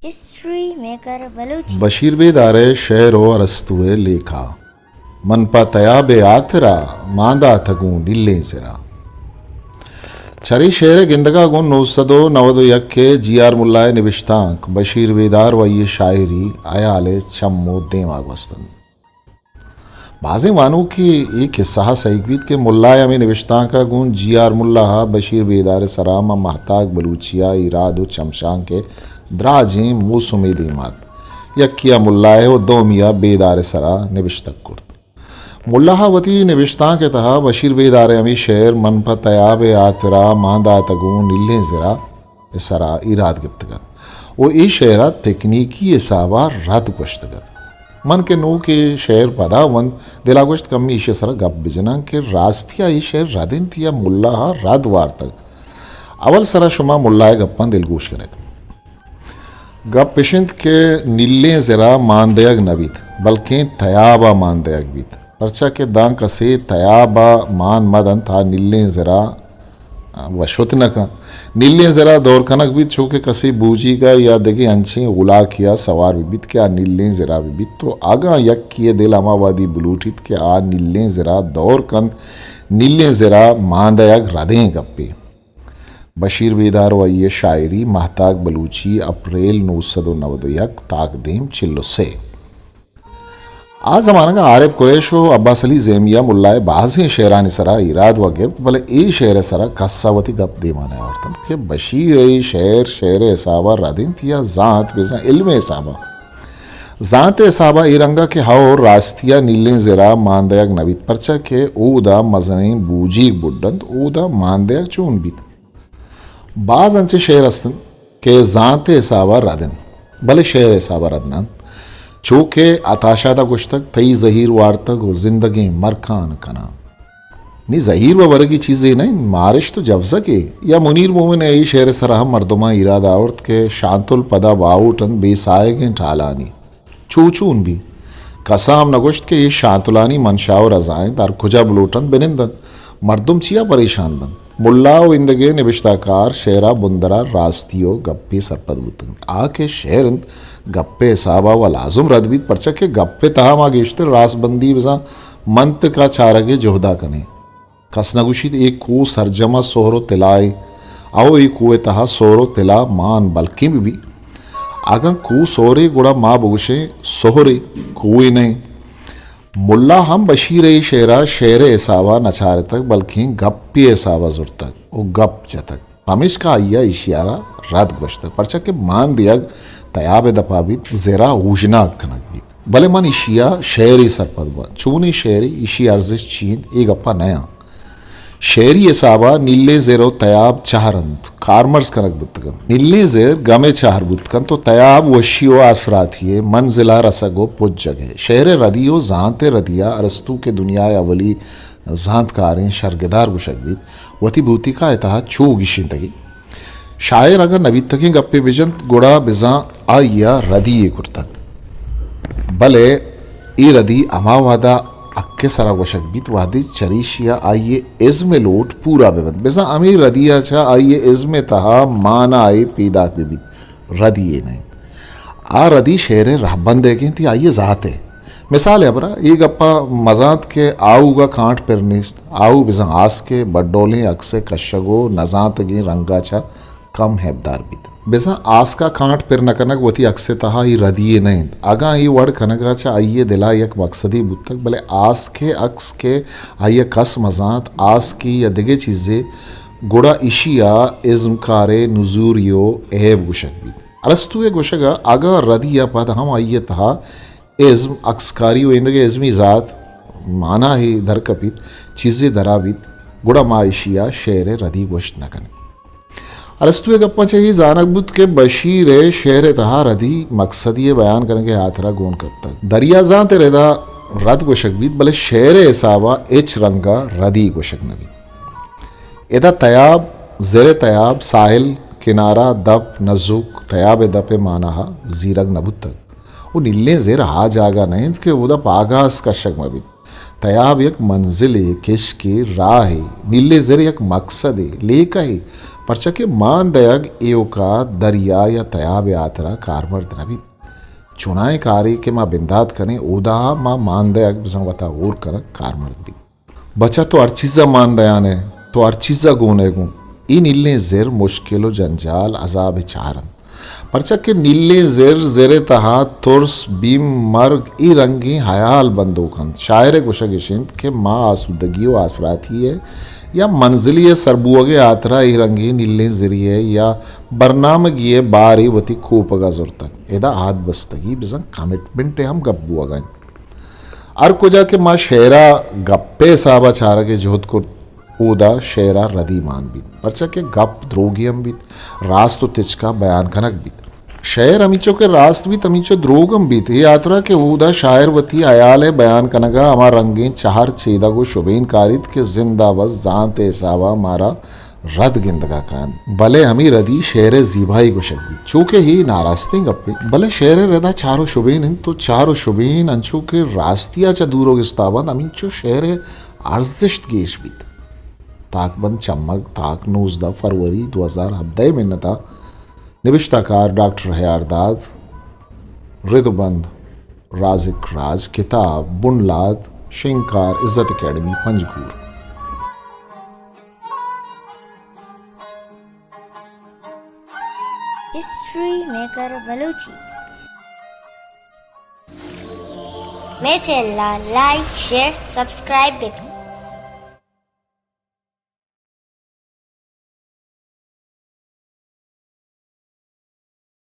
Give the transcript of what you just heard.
History maker Balochi. بشیر بیدار ءِ شعر ءُ ارسطو ءِ لیکہ۔ من پہ تیاب ءِ ہاترا، مان داتگ اوں نیلیں زرا۔ چرے شعر ءِ گندگ ءَ گوں نو سد ءُ نود ءُ یک ءِ جی آر ملا ءِ نبشتانک بشیر بیدار ءُ آئی ءِ شاعری ہیال ءِ چم ءُ دیم ءَ گوست اَنت۔ بازیں وانوکے اے کسہ ءَ سہیگ بیت کہ ملا ءِ ہمے نبشتانک ءَ گوں جی آر ملا ءَ بشیر بیدار ءِ سرا ماں مہتاک بلوچی ءَ ایراد ءُ چمشانک ءِ دراجیں موسمے دیم ءَ ات۔ یکے ءَ ملا ءِ ءُ دومی ءَ بیدار ءِ سرا نبشتگ کرت۔ ملا ءَ وتی نبشتانک ءِ تہا بشیر بیدار ءِ ہمے شعر من پہ تیاب ءِ ہاترا مان داتگ اوں نیلیں زرا ءِ سرا ایراد گپتگ ات ءُ اے شعر ءَ تکنیکی حساب ءَ رد گوشتگ ات۔ من کہ نوں اے شعر پدا ونت، دل ءَ گوشت کمے ایشی ءِ سرا گپ بجناں کہ راستی ءَ اے شعر رد اِنت یا ملا ءَ رد وارتگ۔ اول سرا شما ملا ءِ گپاں دلگوش کن ات۔ گپ اِش اِنت کہ نیلیں زرا مان دئیگ نہ بیت، بلکیں تیاب ءَ مان دئیگ بیت۔ پرچا کہ داں کسے تیاب ءَ مان مہ دنت، آ نیلیں زرا وش ات نہ کنت۔ نیلیں زرا دور کنگ بیت، چو کہ کسے بوجیگ ءَ یا دگہ انچیں اولاکے ءَ سوار بہ بیت کہ آ نیلیں زرا بہ بیت، تو اگاں یکے ءِ دل ہما وہدی بلوٹیت کہ آ نیلیں زرا دور کنت، نیلیں زرا مان دئیگ ردیں گپے۔ بشیر بیدار ءُ آئی ءِ شاعری، مہتاک بلوچی، اپریل نو سد ءُ نود ءُ یک، تاکدیم چل ءُ سے۔ آ زمانگ ءَ عارف قریش ءُ عباس علی زیمی ءَ ملا ءِ بازیں شعرانی سرا ایراد وا گپت، بلے اے شعر ءِ سرا کس ءَ وتی گپ دیما نیاورت اَنت کہ بشیر ءِ شعر، شعر ءِ حساب ءَ رد اِنت یا زانت، بزاں علم ءِ حساب ءَ۔ زانت ءِ حساب ءَ اے رنگ ءَ کہ ہئو، راستی ءَ نیلیں زرا مان دئیگ نہ بیت، پرچا کہ اودا مزنیں بوجیگ بڈ اَنت، اودا مان دئیگ چون بیت؟ باز انچیں شعر است اَنت کہ زانت ءِ حساب ءَ رد اَنت، بلے شعر ءِ حساب ءَ رد نہ اَنت۔ چو کہ عطا شاد ءَ گوشتگ، تئی زہیر وارتگ ءُ زندگیں مرکان کناں۔ نی زہیر و ورگی چیزے نہ اِنت، مارشت ءُ جوزگے۔ یا منیر مومن ءِ اے شعر ءِ سرا ہم مردماں ایراد آورت کہ شانتل پدا باہوٹ اَنت بے ساہگیں ٹالانی۔ چو چون بی؟ کسا ہم نہ گوشت کہ اے شانتلانی منشا ءُ رضا اِنت، ہر کجا بلوٹ اَنت بنند اَنت۔ مردم چیا پریشان بنت؟ ملا ءُ ایندگہ نبشتہ کار شعر ءِ بندر ءَ راستی ءُ گپے سرپد بوتگ اَنت۔ آ کہ شعر اِنت، گپ ءِ حساب ءَ و لازم رد بیت، پرچا کہ گپ ءِ تہا ما گیشتر راست بندی بزاں منطق ءَ چارگ ءِ جہد ءَ کنیں۔ کس نہ گوشیت اے کوہ سرجم ءَ سہر ءُ تلائے، او اے کوہ ءِ تہا سہر ءُ تلا مان بلکیں بہ بی۔ اگاں کوہ سہرے گڑا ما بگوشیں سہرے، کوہے نہ اِنت۔ ملا ہم بشیر ءِ اے شعر ءَ شعر ءِ حساب ءَ نہ چارتگ، بلکیں گپے ءِ حساب ءَ زرتگ ءُ گپ جتگ۔ پمیشکا آئی ءَ ایشی ءَ را رد گوشتگ، پرچا کہ مان دیگ تیاب ءِ دپ ءَ بیت، زر ءَ اوژناگ کنگ بیت۔ بلے من ایشی ءَ شعرے سرپد باں۔ چونیں شعرے، ایشی ءِ ارزشت چی اِنت، اے گپ ءَ نیاں۔ شعری حساب ءَ نیلیں زر ءُ تیاب چہر اَنت، کارمرز کنگ بوتگ اَنت۔ نیلیں زر گم ءِ چہر بوت کنت ءُ تیاب وشی ءُ آسراتی ءِ منزل ءَ رسگ ءُ پجگ ءِ۔ شعر ءِ ردی ءُ زانت ءِ ردی ءَ ارسطو کہ دنیا ءِ اولی زانتکاریں شرگدار گوشگ بیت، وتی بوتیکا ءِ تہا چو گیشینتگی۔ شاعر اگاں نہ بیتگیں گپے بجنت، گڑا بزاں آئی ءَ ردی یے کرتگ۔ بلے اے ردی ہما وہد ءَ حق ءِ سرا گوشگ بیت، وہدے چریشی ءَ آئی ءِ ازم ءِ لوٹ پورا بہ بنت۔ بزاں ہمے ردی ءَ چہ آئی ءِ ازم ءِ تہا مانا یے پیداک بہ بیت۔ ردی یے نہ اِنت۔ آ ردی شعر ءِ رہبند ئیگ اِنت یا آئی ءِ ذات ءِ۔ مثال ءِ ہبرا اے گپ ءَ مزانت کہ آہوگ ءَ کانٹ پر نیست۔ آہو بزاں آسک ءِ بڈولیں عکس ءِ کشگ ءُ نزانتگیں رنگ ءَ چہ کم ہیبدار بیت۔ بزاں آسک ءَ کانٹ پر نہ کنگ وتی عکس ءِ تہا اے ردی یے نہ اِنت۔ اگاں اے وڑ کنگ ءَ چہ آئی ءِ دل ءَ یک مقصدے بوتگ، بلے آسک ءِ عکس کہ آئی ءَ کس مزانت، آسکے یا دگہ چیزے، گڑا ایشی ءَ ازمکار ءِ نزوری ءُ عیب گوشگ بیت۔ ارسطو ءِ گوشگ ءَ اگاں ردی ءَ پد ہم آئی ءِ تہا ازم، عکسکاری ءُ ایندگہ ازمی ذات، مانا یے در کپیت، چیزے درا بیت، گڑا ما ایشی ءَ شعر ءِ ردی گوشت نہ کنیں۔ ارسطو ءِ گپاں چہ اے زانگ بوت کہ بشیر ءِ شعر ءِ تہا ردی مقصدی ءِ بیان کنگ ءِ ہاترا گون کپتگ۔ دریا زانت ءِ ردا رد گوشگ بیت، بلے شعر ءِ حساب ءَ ہچ رنگ ءَ ردی گوشگ نہ بیت۔ ادا تیاب، زر ءِ تیاب، ساحل، کنارہ، دپ، نزوک، تیاب ءِ دپ ءِ مانا ءَ زیرگ نہ بوتگ۔ ءُ نیلیں زر آ جاگہ نہ اِنت کہ اودا پاگاس کشگ مہ بیت۔ تیاب یک منزلے، کشکے، راہے، نیلیں زر یک مقصدے، لیکہے، پرچا کہ مان دئیگ ایوکا دریا یا تیاب ءِ ہاترا کارمرد نہ بیت۔ چونائیں کارے کہ ما بندات کنیں، اودا ما مان دئیگ بزاں وتا ہور کنگ کارمرد بیت۔ بچا تو ہر چیزا مان دیان ئے، تو ہر چیزا گون ئے گوں۔ اے نیلیں زر مشکل و جنجال، عذاب ءِ چار انت۔ پرچا کہ نیلیں زر، زر ءِ تہا ترس، بیم، مرگ، اے رنگیں ہیال بندوک انت۔ شاعر ءِ گوشگ اش انت کہ ما آسودگی و آسراتی ءِ یا منزلے ءِ سر بوگ ءِ ہاترا اے رنگیں نیلیں زرے ءِ یا برنامگے ءِ بارے وتی کوپگ ءَ زرتگ۔ ادا آد بستگی بزاں کمٹمنٹ ءِ ہم گپ بوگ ءَ انت۔ ہر کجا کہ ما شعر ءَ گپ ءِ حساب ءَ چارگ ءِ جہد کرت، اودا شعر ءَ ردی مان بیت، پرچا کہ گپ دروگی ہم بیت، راست و تچک ءَ بیان کنگ بیت۔ شعر ہمینچو کہ راست بیت، ہمینچو دروگ ہم بیت۔ اے ہاترا کہ اودا شاعر وتی ہیال ءِ بیان کنگ ءَ ہما رنگیں چہر چیدگ و شبین کاریت کہ زند ءَ بس زانت ءِ حساب ءَ مارا رد گندگ ءَ کاینت، بلے ہمے ردی شعر ءِ زیبائی گوشگ بیت، چو کہ اے ناراستیں گپے، بلے شعر ءِ رد ءَ چار و شبین انت و چار و شبین انچو کہ راستی ءَ چہ دور و گستا بنت، ہمینچو شعر ءِ ارزشت گیش بیت۔ تاکبند چمگ، تاک، نوزدہ فروری دو ہزار ہبدہ۔ منت ءَ نبشتہ کار ڈاکٹر ہیارداد، رد و بند رازق راج، کتاب بنلاد، شنگکار Izzat academy Panjgur. History maker Balochi. مئے چینل ءَ لائک، شیئر، سبسکرائب بکن۔